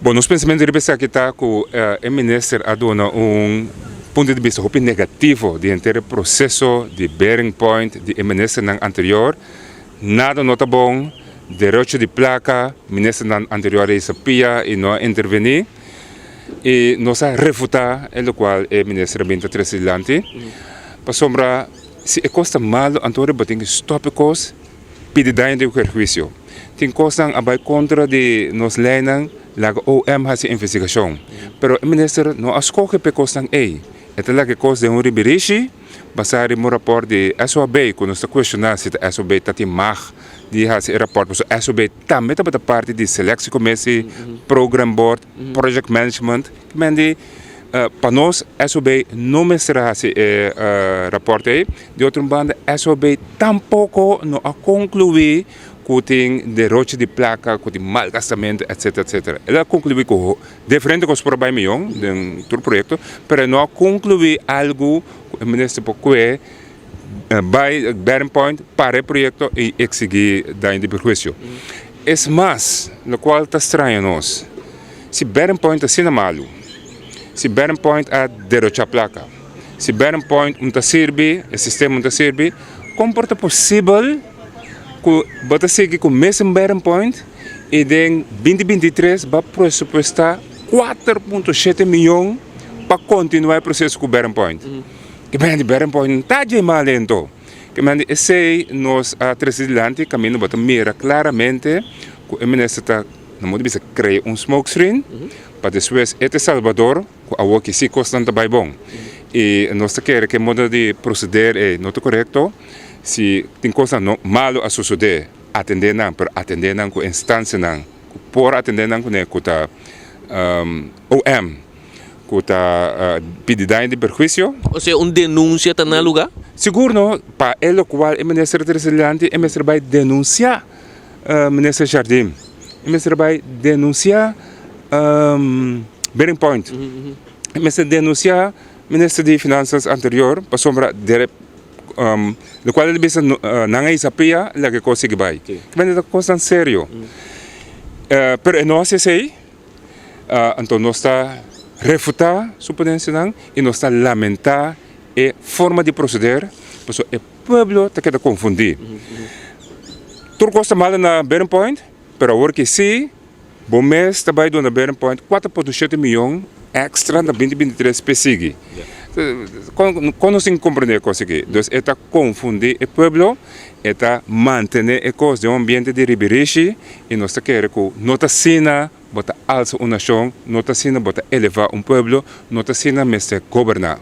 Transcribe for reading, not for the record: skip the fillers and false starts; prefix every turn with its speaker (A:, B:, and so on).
A: Bon, nos pensamentu riba esaki ta ku e minister a duna un punto di bista hopi negativo di henter e proseso di Bearing Point di e ministernan anterior. Nada no ta bon, derecho di plaka, ministernan anterior a hisa pia i no a intervení. I nos a refutá e lokual e minister a bin ta trese dilanti, pasobra si e kos ta malu anto ora bo tin ku stòp e kos. Pidi daño di perhuisio. Tin kosnan a bai kontra di nos leinan, laga OM hasi investigashon. Pero e minister no a skohe p'e kosnan ei. E ta laga e kos den un ribirishi, basá riba un rapòrt di SOAB, ku nos ta kuestioná si ta SOAB ta tin mag di hasi e rapòrt, pasobra SOAB tambe tabata parti di selectiecomissie, program board, project management. Men di pa nos SOB no mester a hasi e rapòrt ei. Di otro banda SOB tampoko no a konkluí ku tin deroche di plaka, ku tin malgastamentu etsetera etsetera. El a konkluí ku diferente kos por a bai mion den tur proyekto, pero e no a konkluí algu ku e minister por kue bai Bearing Point para e proyekto i eksigí daño di perhuisio. Es mas, lokual ta straña nos. Si Bearing Point asina malu, si Bearing Point a derochá plaka, si Bearing Point un ta sirbi, e sistema un ta sirbi, kon por ta posibel ku bo ta sigui ku mesun Bearing Point i den 2023 bo a presupuestá 4.7 mion pa kontinuá e proseso ku Bearing Point? Ke men di Bearing Point no ta dje mal ento. Ke men di esei nos a trese dilanti kaminda bo ta mira klaramente ku e minister ta, no modo bisa, krea un smoke screen pa despues e ta Salvador ku awor ki si kosnan ta bai bon. I nos ta kere ku e modo di proseder ei no ta korekto. Si tin kosnan no malu a sosodé, atendé nan, pero atendé nan ku instansianan ku por atendé nan kuné, ku ta OM, ku ta pidi daño di perhuisio.
B: Osea, un denunsia ta na lugá?
A: Sigur no, pa e lokual e minister ta trese dilanti, e mester bai denunsiá minister Jardim, e mester bai denunsiá Bearing Point, e mester denunsiá minister di Finansas anterior, pasobra dere lokual el a bisa nan a hisa pia laga e kos sigui bai. Kimente ta kosnan serio. Pero e no hasi esei, anto nos ta refutá su ponensianan i nos ta lamentá e forma di proseder, pasobra e pueblo ta keda konfundí. Tur kos ta malo na Bearing Point, pero awor ki si bo mes ta bai duna Bearing Point 4.7 mion extra na 2023 p'e sigui. Kon nos tin ku komprendé e kos aki? Dus e ta konfundí e pueblo, e ta mantené e kos den un ambiente di ribirishi i nos ta kere ku no ta asina bo ta alsa un nashon, no ta asina bo ta elevá un pueblo, no ta asina mester goberná.